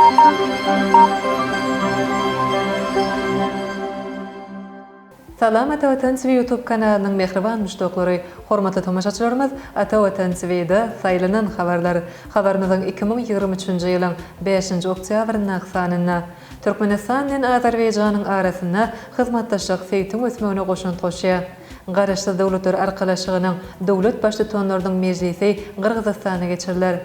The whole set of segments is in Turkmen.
Salam Ata Watan TV YouTube kanalynyň mähriban muşdaklary! Hormatly tomaşaçylarymyz Ata Watan TV-de saýlanan habarlar. Habarymyzyň 2023-nji ýylyň bäşinji oktýabryndaky sanynda Türkmenistan bilen Azerbaýjanyň arasynda hyzmatdaşlyk sebitiň ösmegine goşant goşýar. Garaşsyz Döwletler Arkalaşygynyň Döwlet Baştutanlarynyň mejlisi Gyrgyzystanda geçiriler.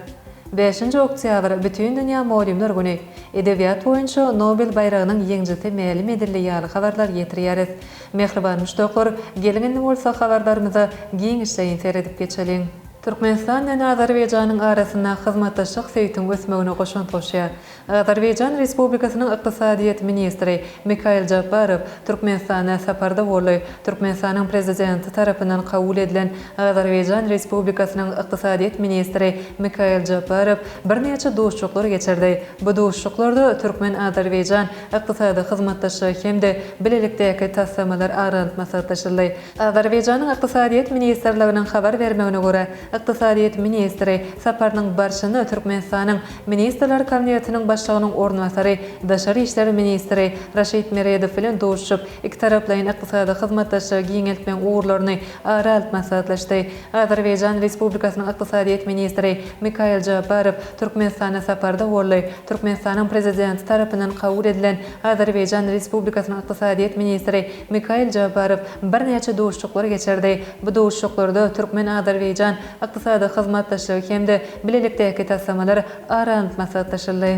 Bäşinji oktýabr, Bütindünýä mugallymlar güni, Edebiýat boýunça Nobel baýragynyň ýeňijisi mälim edildi ýaly habarlary ýetirýäris. Mähriban muşdaklar, geliň indi bolsa habarlarymyza giňişleýin seredip geçeliň. Türkmenistan bilen Azerbaýjanyň arasynda hyzmatdaşlyk sebitiň ösmegine goşant goşýar. Azerbaýjan Respublikasynyň ykdysadyýet ministri Mikail Jabbarow Türkmenistana saparda boldy. Türkmenistanyň Prezidenti tarapyndan kabul edilen Azerbaýjan Respublikasynyň ykdysadyýet ministri Mikail Jabbarow birnäçe duşuşyklar geçirdi. Bu duşuşyklarda türkmen-azerbaýjan ykdysady hyzmatdaşlygy hem-de bilelikdäki taslamalar ara alyp maslahatlaşyldy. Azerbaýjanyň Ykdysadyýet ministrliginiň habar bermegine görä, ykdysadyýet ministri saparynyň barşynda Türkmenistanyň Ministrler Kabinetiniň Başlygynyň orunbasary, daşary işler ministri Raşid Meredow bilen duşuşyp, ikitaraplaýyn ykdysady hyzmatdaşlygy giňeltmegiň ugurlaryny ara alyp maslahatlaşdy. Azerbaýjan Respublikasynyň ykdysadyýet ministri Mikail Jabbarow Türkmenistana saparda boldy. Türkmenistanyň Prezidenti tarapyndan kabul edilen Azerbaýjan Respublikasynyň ykdysadyýet ministri Mikail Jabbarow birnäçe duşuşyklar geçirdi. Bu duşuşyklarda türkmen-azerbaýjan ykdysady hyzmatdaşlygy hem-de bilelikdäki taslamalar ara alnyp maslahatlaşyldy.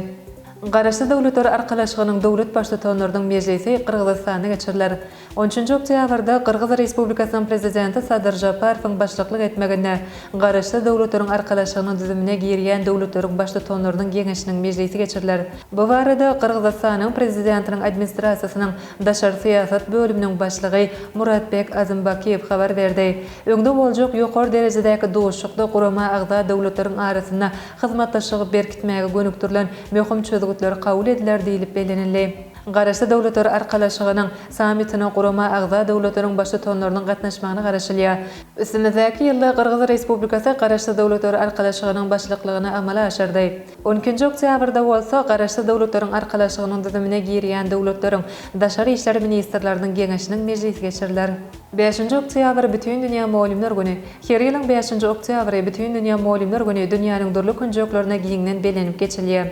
Garaşsyz Döwletler Arkalaşygynyň döwlet Baştutanlarynyň mejlisi Gyrgyzystanda geçiriler. On üçünji oktýabrda Gyrgyz Respublikasynyň Prezidenti Sadyr Žaparowyň başlyklyk etmeginde Garaşsyz Döwletleriň Arkalaşygynyň düzümine girýän döwletleriň Baştutanlarynyň Geňeşiniň mejlisi geçiriler. Bu barada Gyrgyzystanyň Prezidentiniň Administrasiýasynyň Daşary syýasat bölüminiň başlygy Muratbek Azymbakiýew habar berdi. Öňde boljak ýokary derejedäki duşuşykda gurama agza döwletleriň arasynda hyzmatdaşlygy berkitmäge gönükdirilen möhüm çözgütler kabul ediler diýlip bellenildi. Garaşsyz Döwletler Arkalaşygynyň sammitine gurama agza döwletleriň baştutanlarynyň gatnaşmagyna garaşylýar. Üstümizdäki ýylda Gyrgyz Respublikasy Garaşsyz Döwletler Arkalaşygynyň başlyklygyny amala aşyrdy. On ikinji oktýabrda bolsa Garaşsyz Döwletleriň Arkalaşygynyň düzümine girýän döwletleriň daşary işler ministrleriniň geňeşiniň mejlisi geçiriler. Bäşinji oktýabr Bütindünýä mugallymlar güni. Her ýylyň bäşinji oktýabry Bütindünýä mugallymlar güni dünýäniň dürli künjeklerinde giňden bellenip geçilýär.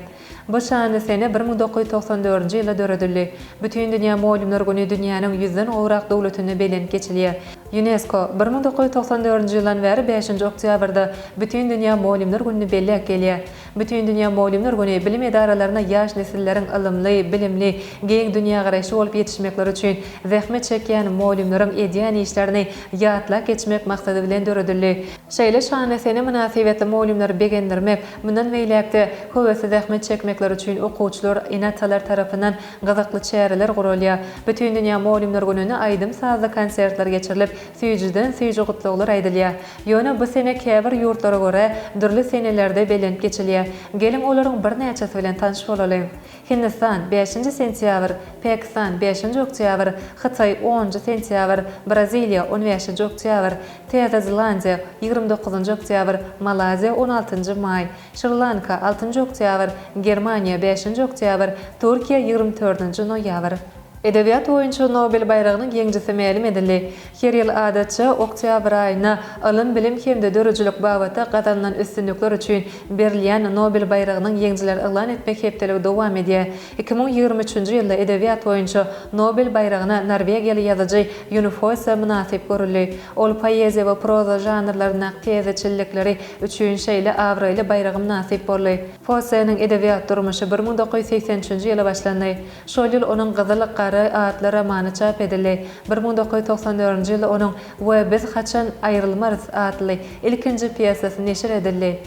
Bu şanly sene 1994-nji ýylda döredildi. Bütindünýä mugallymlar güni dünýäniň ýüzden gowrak döwletinde bellenip geçilýär. Ýunesko, 1994-nji ýyldan bäri bäşinji oktýabrda Bütindünýä mugallymlar gününi belläp gelýär. Bütindünýä mugallymlar güni bilim edaralarynda ýaş nesilleriň ylymly, bilimli, giň dünýägaraýyşly bolup ýetişmekleri üçin zähmet çekýän mugallymlaryň edýän işlerini ýatlap geçmek maksady bilen döredildi. Şeýle şanly sene mynasybetli mugallymlary begendirmek, mundan beýläk-de höwesli zähmet çekmekleri üçin okuwçylar, ene-atalar tarapyndan gyzykly çäreler guralýar. Bütindünýä mugallymlar gününde aýdym-sazly konsertler geçirilip, süýjüden-süýji gutlaglar aýdylýar. Ýöne bu sene käbir ýurtlara görä dürli senelerde bellenip geçilýär. Geliň olaryň birnäçesi bilen tanyş bolalyň. Hindistan, bäşinji sentýabr, Pakistan, bäşinji oktýabr, Hytaý, onunjy sentýabr, Braziliýa, on bäşinji oktýabr, Täze Zelandiýa, 29-njy oktýabr, Malaýziýa, on altynjy maý, Şri-Lanka, altynjy oktýabr, Germaniýa, bäşinji oktýabr, Türkiýe, 24-nji noýabr. Edebiýat boýunça Nobel baýragynyň ýeňijisi mälim edildi. Her ýyl adatça, oktýabr aýynda ylym-bilim hem-de döredijilik babatda gazanylan üstünlikler üçin berilýän Nobel baýragynyň ýeňijileri yglan etmek hepdeligi dowam edýär. 2023-nji ýylda edebiýat boýunça Nobel baýragyna norwegiýaly ýazyjy Ýun Fosse mynasyp görüldi. Ol poeziýa we proza žanrlaryndaky täzeçillikleri üçin şeýle abraýly baýraga mynasyp boldy. Fosseniň edebiýat durmuşy 1983-nji ýyla başlandy. Şol ýyl onuň Gyzyl gara atly romany çap edildi. 1994-nji ýylda onuň We biz haçan aýrylmarys atly ilkinji pýesasy neşir edildi.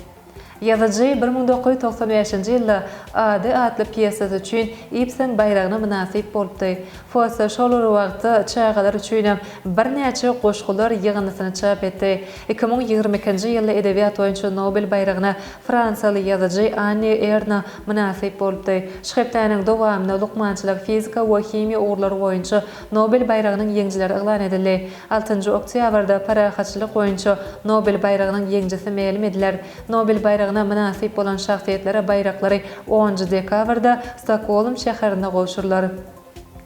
Ýazyjy 1995-nji ýylda Ady atly pýesasy üçin Ibsen baýragyna mynasyp bolupdy. Fosse şol bir wagtda çagalar üçinem birnäçe goşgular ýygyndysyny çap etdi. 2022-nji ýylda edebiýat boýunça Nobel baýragyna fransiýaly ýazyjy Anni Erno mynasyp bolupdy. Şu hepdäniň dowamynda lukmançylyk, fizika we himiýa ugurlary boýunça Nobel baýragynyň ýeňijileri yglan edildi. Altynjy oktýabrda parahatçylyk boýunça Nobel baýragynyň ýeňijisi mälim ediler. Nobel baýragynyň. baýragyna mynasyp bolan şahsyýetlere baýraklary onunjy dekabrda Stokgolm şäherinde gowşurylar.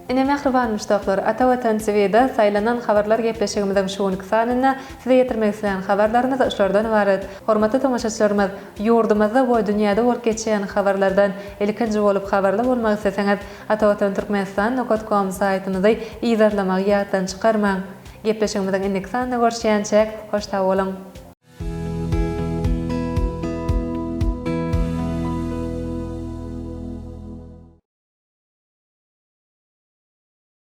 Ine mähriban muşdaklar, Ata Watan TV-de saýlanan habarlar gepleşigimiziň şu günki sanynda size ýetirmek islän habarlarymyz şulardan ybarat. Hormatly tomaşaçylarymyz, ýurdumyzda we dünýäde bolup geçýän habarlardan ilkinji bolup habarly bolmak isleseňiz, Atavatan Türkmenistan nokat kom saýtymyzy yzarlamagy ýatdan çykarmaň. Gepleşigimiziň indiki sanynda görüşýänçäk, hoş sag boluň!